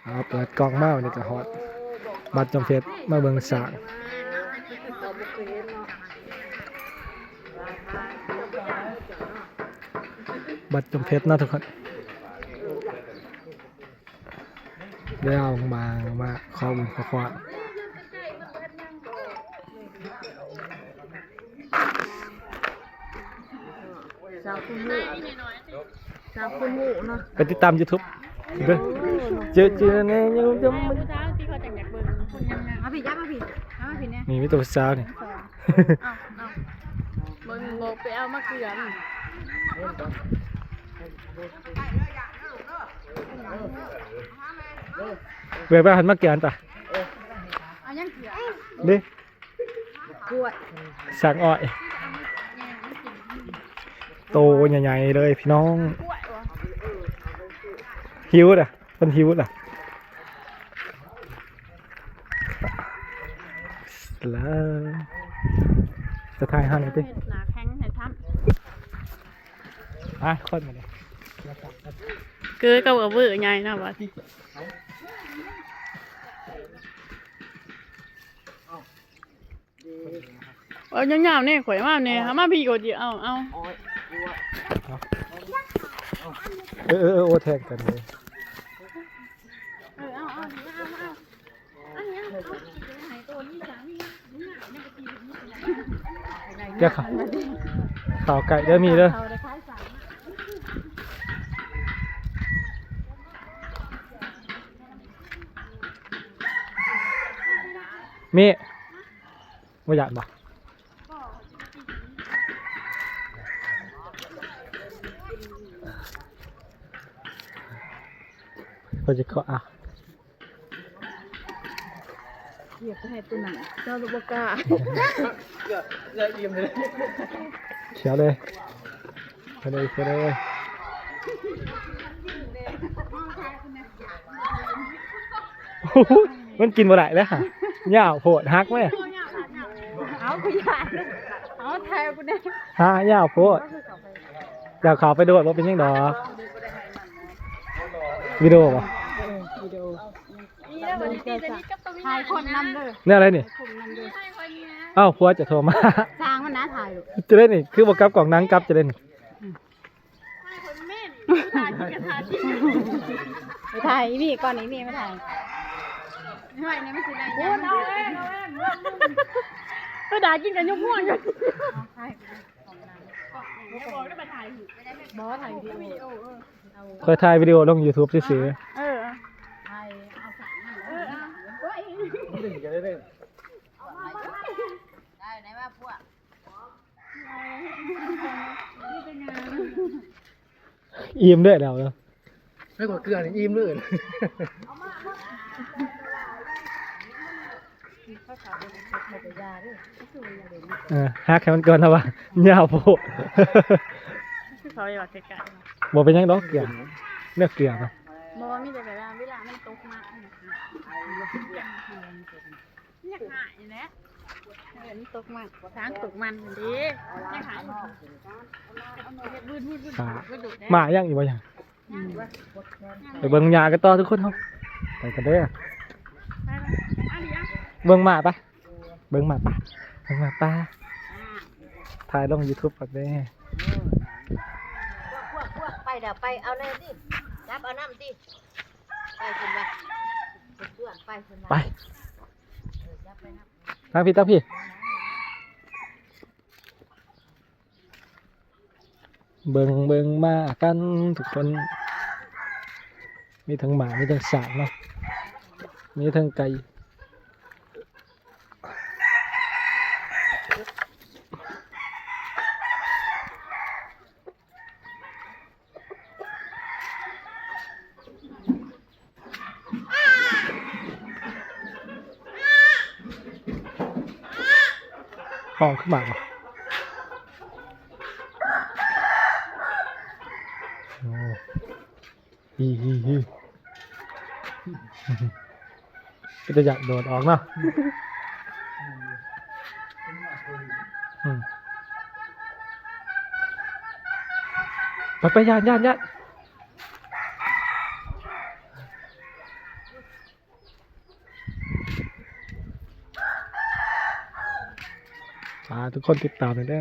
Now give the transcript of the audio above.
ເອົາ ເປີດກ້ອງມາ ນີ້ກໍຮອດ ບັດຈົມເພັດ ມາເບິ່ງຊ້າງ ບັດຈົມເພັດເນາະທຸກຄົນ. ແລ້ວມາ ມາຂໍບຸນຂໍຄວາມ ສາວຄູນຮູ້ ສາວຄູນຮູ້ເນາະ ໄປຕິດຕາມຢູທູບເດີ ເຈີ ເຈີແນ່ຢູ່ຈຳ ຜູ້ສາວທີ່ເຂົາຈັ່ງຢາກເບິ່ງ ຄົນງາມໆ ມາພີ້ ຈັບມາພີ້ ມາພີ້ແນ່ ນີ້ມີແຕ່ຜູ້ສາວນີ້ ເອົາ ເອົາ ເບິ່ງ ບໍ່ໄປເອົາມາເກືອ ເບິ່ງໄປຫັ້ນມາແກນຕາ ເອົາຫຍັງເກືອ ເດ້ ກ້ວຍ ສາງອ້ອຍ ໂຕໃຫຍ່ໆເລີຍພີ່ນ້ອງ ຫິວລະ ເພິ່ນຫິວລະ ລະ ຈະຖ່າຍເຮົາແດ່ຕິ ໜ້າແຂງໃຫ້ຊ້ຳ ມາຄົນມາເລີຍ ເກີກັບອາເວີໃຫຍ່ນະບັດນີ້ ເອົາຍາວໆແນ່ ຂ້ອຍມາແນ່ ເອົາມາພີ້ກໍຊິເອົາ ເອົາ ເອີໆໆ ໂອ້ ແທງກັນເລີຍ ເອີ ເອົາ ເອົາ ເອົາ ເອົາ ອັນນີ້ເອົາ ໃຫ້ໂຕນີ້ສາມີ ແກ່ເຂົ້າ ເຂົ້າໄກ່ເດີ ມີເດີ ມີ ບໍ່ຢາກບໍ່? ເພິ່ນຊິຂໍ ອ່ະ ຢາກໃຫ້ຕົວນັ້ນ ເຈົ້າບໍ່ກ້າ ຂຽວເລີຍ ຂຽວເລີຍ ຂຽວເລີຍ. ໂອ້ໂຫ ມັນກິນບໍ່ໄດ້ແລ້ວຫະ ຍາວໂພດ ຫັກແມ້ ເອົາ ກູຢ້ານ ເອົາ ຖ່າຍເອົາກູແດ່ ຫາ ຍາວໂພດ ຢາກເຂົ້າໄປໂດດ ບໍ່ເປັນຫຍັງດອກ ວິດີໂອບໍ່? ເອີ ວິດີໂອ ຖ່າຍຄົນນຳເດີ ແນວໃດນີ້? ເອົາ ຜົວຈະໂທມາ ຊ່າງມັນນະ ຖ່າຍ ຈະໄດ້ນີ້ ຄືບໍ່ກັບກ້ອງ ນັ່ງກັບຈະໄດ້ນີ້ ໄປຖ່າຍອີ່ໝີ່ກ່ອນ ອີ່ໝີ່ມາຖ່າຍ ຫ້ວຍ ນີ້ມັນຊິໄດ້ຫຍັງ ໄປດ່າກິນກັນຍົກຫົວຢູ່ ບໍ່ ຖ່າຍວິດີໂອ ຂ້ອຍຖ່າຍວິດີໂອລົງຢູທູບຊື່ໆ ເອີ ຖ່າຍເອົາສາງມັນ ເອີ ເອົາ ໄດ້ໄດ້ ໄດ້ໄດ້ ອີ່ມເດ້ແລ້ວເນາະ ໃຫ້ກວ່າເກືອນີ້ອີ່ມເລີຍ ເອີ ຫັກໃຫ້ມັນກ່ອນລະວ່າ ຍາວໂພດ ເຂົາວ່າໃກ້ໆ ບໍ່ເປັນຫຍັງດອກ ເກືອ ເນື້ອເກືອ ບໍ່ ມີແຕ່ແບບວ່າເວລາມັນຕົກມາ ຢາກຫາຍແຫຼະ ເອີ ມັນຕົກມັນ ທາງຕົກມັນເດ້ ຢາກຫາຍ ເຮັດວືດໆໆ ອ່າ ມາຍັງອີກບໍ່ຍັງ? ອືມ ໄປເບິ່ງຫຍ້າກັນຕໍ່ທຸກຄົນເຮົາ ໄປກັນເດີ ໄປ ເບິ່ງໝາປະ ເບິ່ງໝາປະ ເບິ່ງໝາປະ ຖ່າຍລົງຢູທູບກັນເດ້ ພວກ ພວກ ພວກ ໄປແລ້ວ ໄປເອົາແນ່ຕິ ຈັບເອົານຳຕິ ໄປພຸ້ນວ່າ ເພື່ອນໄປພຸ້ນວ່າ ໄປ ເອີ ຈັບໄປນຳ ທາງພີ້ ທາງພີ້ ເບິ່ງ ເບິ່ງໝາກັນທຸກຄົນ ມີທັງໝາ ມີທັງຊ້າງເນາະ ມີທັງໄກ່ ຮ້ອງຄືໝາວະ ໂອ້ ຮີໆໆ ເປັນຕາຢາກໂດດອອກເນາະ ອືມ ໄປໆ ຢ້ານໆໆ ຢ້ານ ຢ້ານ ຢ້ານ. ຝາກທຸກຄົນຕິດຕາມແດ່ເດີ.